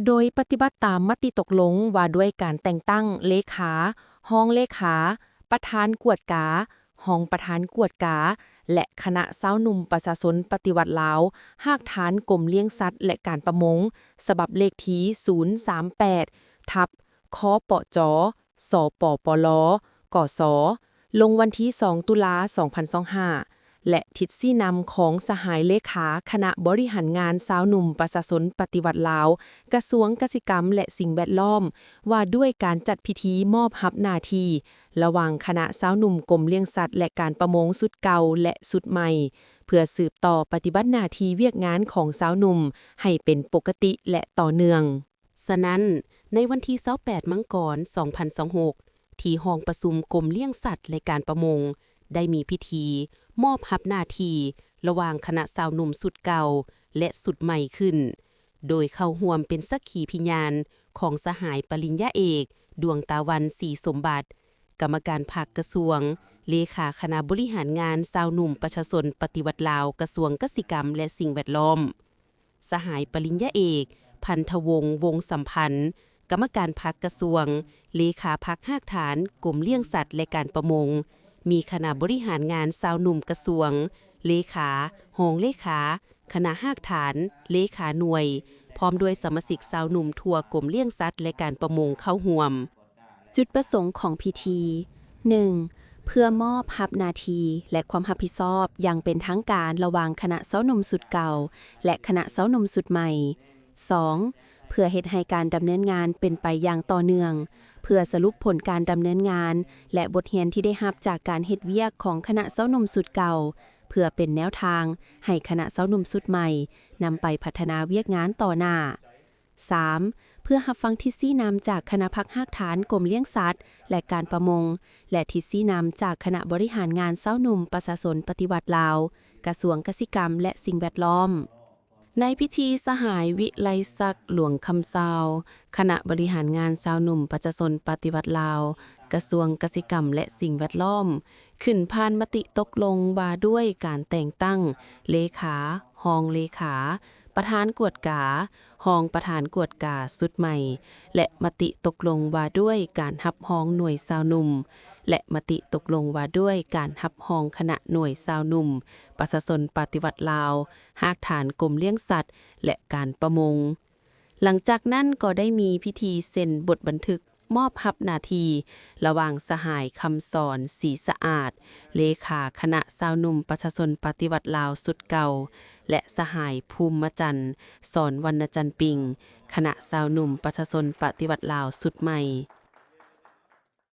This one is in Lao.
ໂດຍປະຕິບັດຕາມມະຕິຕົກລົງວ່າດ້ວຍການແຕ່ງຕັ້ງເລຂາ, ຮອງເລຂາ, ປະທານກວດກາ, ຮອງປະທານກວດກາ ແລະ ຄະນະຊາວໜຸ່ມປະຊາຊົນປະຕິວັດລາວ ຮາກຖານກົມລ້ຽງສັດ ແລະ ການປະມົງ ສະບັບເລກທີສູນສາມແປດ ທັບ ຄປຈ ສປປລ ກສ ລົງວັນທີສອງ ຕຸລາ ສອງພັນຊາວຫ້າ ແລະ ທິດຊີ້ນຳຂອງສະຫາຍເລຂາຄະນະບໍລິຫານງານຊາວໜຸ່ມປະຊາຊົນປະຕິວັດລາວ ກະຊວງກະສິກຳ ແລະ ສິ່ງແວດລ້ອມ ວ່າດ້ວຍການຈັດພິທີມອບຮັບໜ້າທີ່ລະຫວ່າງຄະນະຊາວໜຸ່ມກົມລ້ຽງສັດ ແລະ ການປະມົງຊຸດເກົ່າ ແລະ ຊຸດໃໝ່ ເພື່ອສືບຕໍ່ປະຕິບັດໜ້າທີ່ວຽກງານຂອງຊາວໜຸ່ມໃຫ້ເປັນປົກກະຕິ ແລະ ຕໍ່ເນື່ອງ. ສະນັ້ນ, ໃນວັນທີຊາວແປດ ມັງກອນ ສອງພັນຊາວຫົກ ທີ່ຫ້ອງປະຊຸມກົມລ້ຽງສັດ ແລະ ການປະມົງ ໄດ້ມີພິທີມອບຮັບໜ້າທີ່ລະຫວ່າງຄະນະຊາວໜຸ່ມຊຸດເກົ່າ ແລະ ຊຸດໃໝ່ຂຶ້ນ, ໂດຍເຂົ້າຮ່ວມເປັນສັກຂີພິຍານຂອງສະຫາຍປະລິນຍາເອກ ດວງຕາວັນ ສີສົມບັດ, ກຳມະການພັກກະຊວງ, ເລຂາຄະນະບໍລິຫານງານຊາວໜຸ່ມປະຊາຊົນປະຕິວັດລາວ ກະຊວງກະສິກຳ ແລະ ສິ່ງແວດລ້ອມ. ສະຫາຍປະລິນຍາເອກ ພັນທະວົງ ວົງສຳພັນ, ກຳມະການພັກກະຊວງ, ເລຂາພັກຮາກຖານກົມລ້ຽງສັດ ແລະ ການປະມົງ, ມີຄະນະບໍລິຫານງານຊາວໜຸ່ມກະຊວງ, ເລຂາ, ຮອງເລຂາ, ຄະນະຮາກຖານ, ເລຂາໜ່ວຍ, ພ້ອມດ້ວຍສະມາຊິກຊາວໜຸ່ມທົ່ວກົມລ້ຽງສັດ ແລະ ການປະມົງເຂົ້າຮ່ວມ. ຈຸດປະສົງຂອງພິທີ ໜຶ່ງ ເພື່ອມອບຮັບໜ້າທີ່ ແລະ ຄວາມຮັບຜິດຊອບຢ່າງເປັນທາງການລະຫວ່າງຄະນະຊາວໜຸ່ມຊຸດເກົ່າ ແລະ ຄະນະຊາວໜຸ່ມຊຸດໃໝ່. ສອງ ເພື່ອເຮັດໃຫ້ການດຳເນີນງານເປັນໄປຢ່າງຕໍ່ເນື່ອງ, ເພື່ອສະຫຼຸບຜົນການດຳເນີນງານ ແລະ ບົດຮຽນທີ່ໄດ້ຮັບຈາກການເຮັດວຽກຂອງຄະນະຊາວໜຸ່ມຊຸດເກົ່າ, ເພື່ອເປັນແນວທາງໃຫ້ຄະນະຊາວໜຸ່ມຊຸດໃໝ່ນຳໄປພັດທະນາວຽກງານຕໍ່ໜ້າ. ສາມ ເພື່ອຮັບຟັງທິດຊີ້ນຳຈາກຄະນະພັກຮາກຖານກົມລ້ຽງສັດ ແລະ ການປະມົງ ແລະ ທິດຊີ້ນຳຈາກຄະນະບໍລິຫານງານຊາວໜຸ່ມປະຊາຊົນປະຕິວັດລາວ ກະຊວງກະສິກຳ ແລະ ສິ່ງແວດລ້ອມ. ໃນພິທີ ສະຫາຍ ວິໄລສັກ ຫຼວງຄຳຊາວ ຄະນະບໍລິຫານງານຊາວໜຸ່ມປະຊາຊົນປະຕິວັດລາວ ກະຊວງກະສິກຳ ແລະ ສິ່ງແວດລ້ອມ ຂຶ້ນຜ່ານມະຕິຕົກລົງວ່າດ້ວຍການແຕ່ງຕັ້ງເລຂາ, ຮອງເລຂາ, ປະທານກວດກາ, ຮອງປະທານກວດກາຊຸດໃໝ່ ແລະ ມະຕິຕົກລົງວ່າດ້ວຍການຮັບຮອງໜ່ວຍຊາວໜຸ່ມ ແລະ ມະຕິຕົກລົງວ່າດ້ວຍການຮັບຮອງຄະນະໜ່ວຍຊາວໜຸ່ມປະຊາຊົນປະຕິວັດລາວ ຮາກຖານກົມລ້ຽງສັດ ແລະ ການປະມົງ. ຫຼັງຈາກນັ້ນກໍໄດ້ມີພິທີເຊັນບົດບັນທຶກ ມອບຮັບໜ້າທີ່ລະຫວ່າງສະຫາຍ ຄຳສອນ ສີສະອາດ ເລຂາຄະນະຊາວໜຸ່ມປະຊາຊົນປະຕິວັດລາວຊຸດເກົ່າ ແລະ ສະຫາຍ ພູມມະຈັນ ສອນວັນນະຈັນປິງ ຄະນະຊາວໜຸ່ມປະຊາຊົນປະຕິວັດລາວຊຸດໃໝ່.